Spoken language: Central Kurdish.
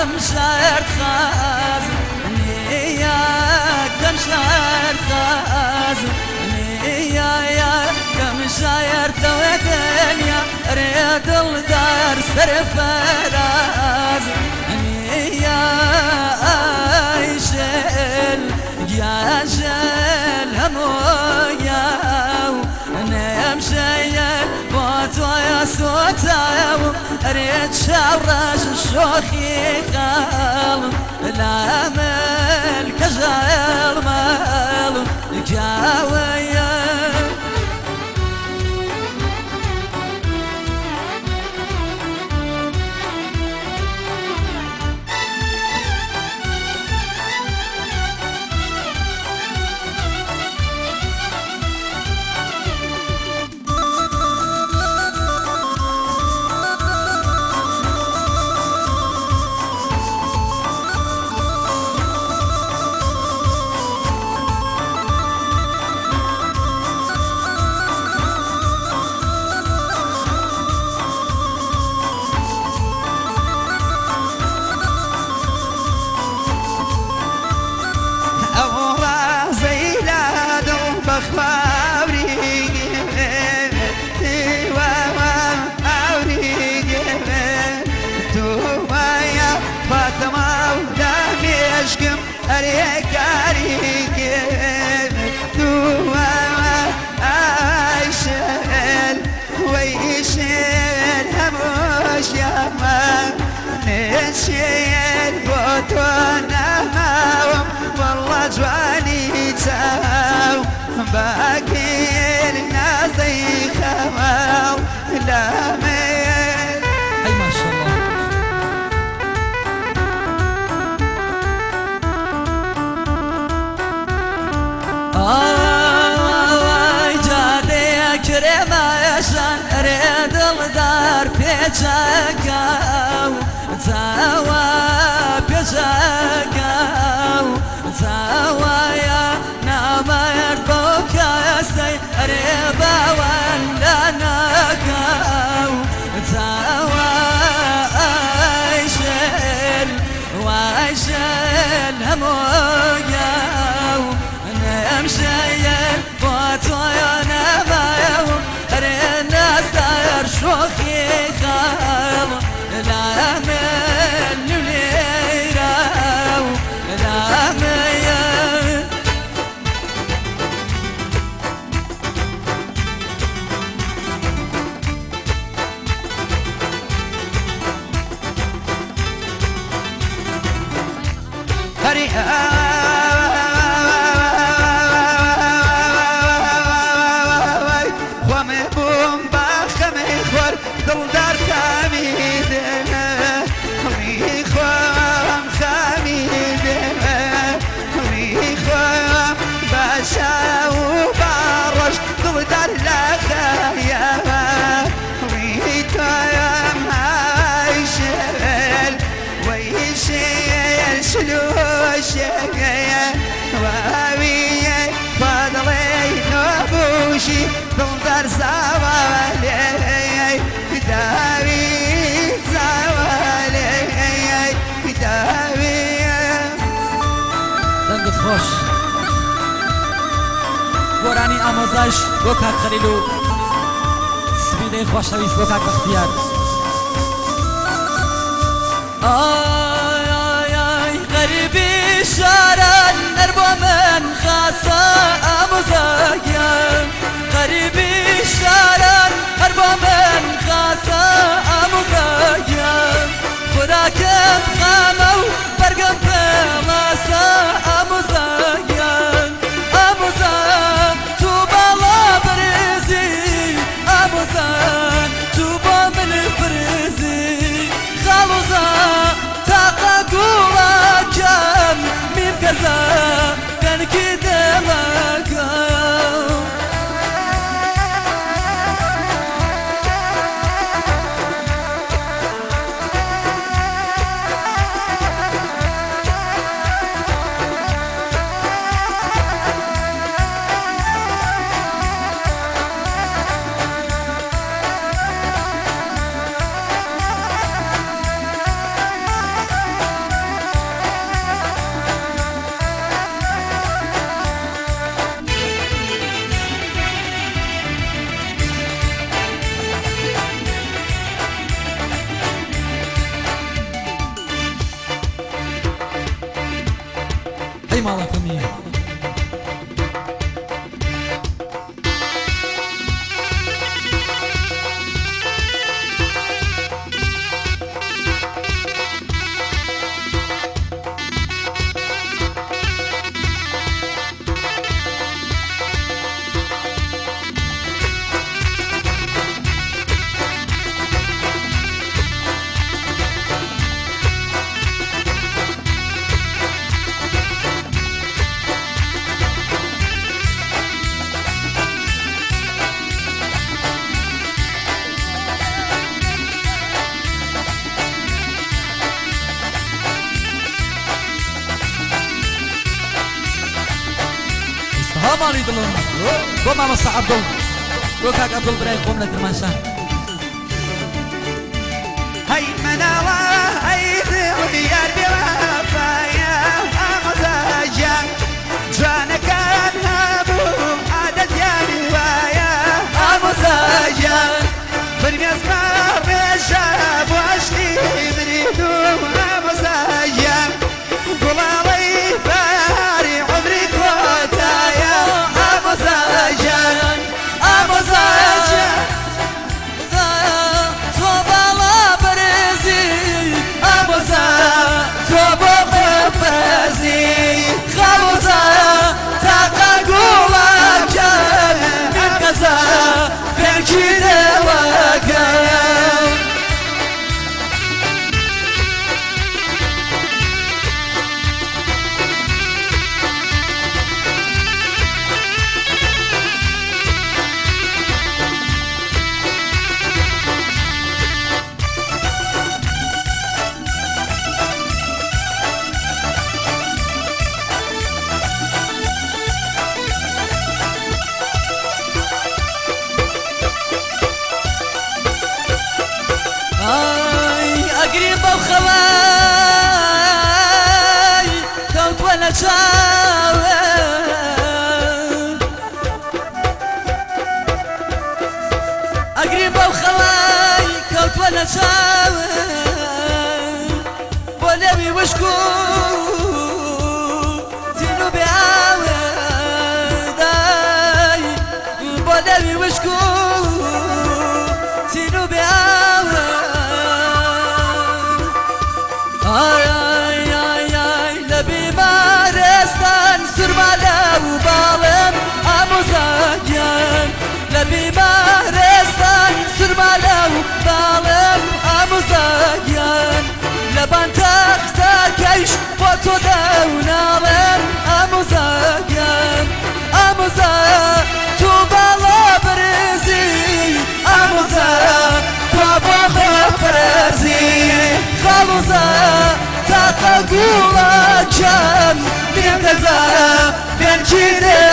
کەم شارد خاز نییە، کەم شارد خاز نییە، کەم شارد لەوە دنیا رێ دڵدار سەرفەراز نییە. ئایشل گیاژل هەموو نەمشەیە بۆ تۆیە سۆتاو، ئەرێ چاوڕەش شۆخی خاڵ لامل کەژاڵ ماڵ کاوەیە. ئەو ڕازەی لا دڵ بەخواوری تومایە فاتەما و دامێشکم ئەرێ کاری دووە ئایشل وەیشل هەمووش یاما نشێل بۆ تۆ نەماوم، والله جوانی چاو باکیل نازەی خەواو لامێل. ئەی ماشەڵڵا. ئای جادەیە کرێمایەشان ئەرێ دڵدار پێچەکە و چاوە پێچەکە و چاوەیە نامەرد بۆ کەسەی ئەرێ باوەن لە نەکە و چاوە ئایشل وایشل هەموو نەمشەیە بۆ تۆیە نەمایە ئەرێ نازدار شۆخی خاڵ لامل لێرە لامەیە. هەری خۆم بووم باخەمێ خۆر دڵدار خامیدێ، خۆم خامیدێ، خۆم باشا و باڕۆژ دڵدار لە خەیە تۆم هایشل وەیشل شلوشێ واویە فادڵێ نۆبوشی دڵدار زاوالێ داوی زاوالێ داوی. دەنگت خۆش. گۆرانی ئامۆزاش بۆ کاک خەلیل و سپیدەی خۆشەویست بۆ کاک بەختیار. ئای ئای ئای غەریبی شاران نەر بۆ من خاسە ئامۆزاگیان، غەریبی شاران هەر بۆ من خاسە ئامۆزاگیان، خوراکم خامە و بەرگم پێڵاسە ئامۆزاگیان. ئامۆزان تو باڵا بەرزی، ئامۆزان تو بۆ من فرزی، خاڵۆزا تاقە گوڵەکەم میرکەزە دەنکی دڵم. هەماڵی دڵم بۆ مامۆستا عەبدوڵ بۆ کاک عەبدوڵ برای خۆم لە کرماشان. هەی مناڵە هەی دڵ یار بێ وەفایە ئامۆزا گیان جوانەکان هەبوو عادەتیان وایە ئامۆزا گیان فرمێسکە ڕێژە بۆ عەشقی مریدوم ئامۆزا گیان گوڵاڵەی بەهاری عومری کۆتایە ئامۆزا گیان ئامۆزا گیان تۆ باڵا بەرزی ئامۆزا تۆ بۆ خۆپەرزی خاڵۆزا تاقە گوڵەکەم ئامۆزا فێنکی دڵەکەم. ئای ئەگری بەو خەوای کەوتوە لە چاوێ ئەگری بەو خەوای کەوتوە لە چاوێ بۆ لێوی وشک و تین و بێ ئاوێ دای بۆ لێوی وشک و تین و بێ ئاوێ ئای ئای ئای ئای لە بیمارستان سورما لەو باڵێم ئامۆزا گیان لە بیمارستان سورما لەو باڵێم ئامۆزا گیان لەبان تەختەکەیش بۆ تۆ دەوناڵێم ئامۆزا گیان ئامۆزا تۆ باڵا بەرزی ئامۆزا تۆ بۆ خۆپەرزی خاڵۆزا تاقە گوڵەکەم نێمدەزا فێنکی دڵەکەم.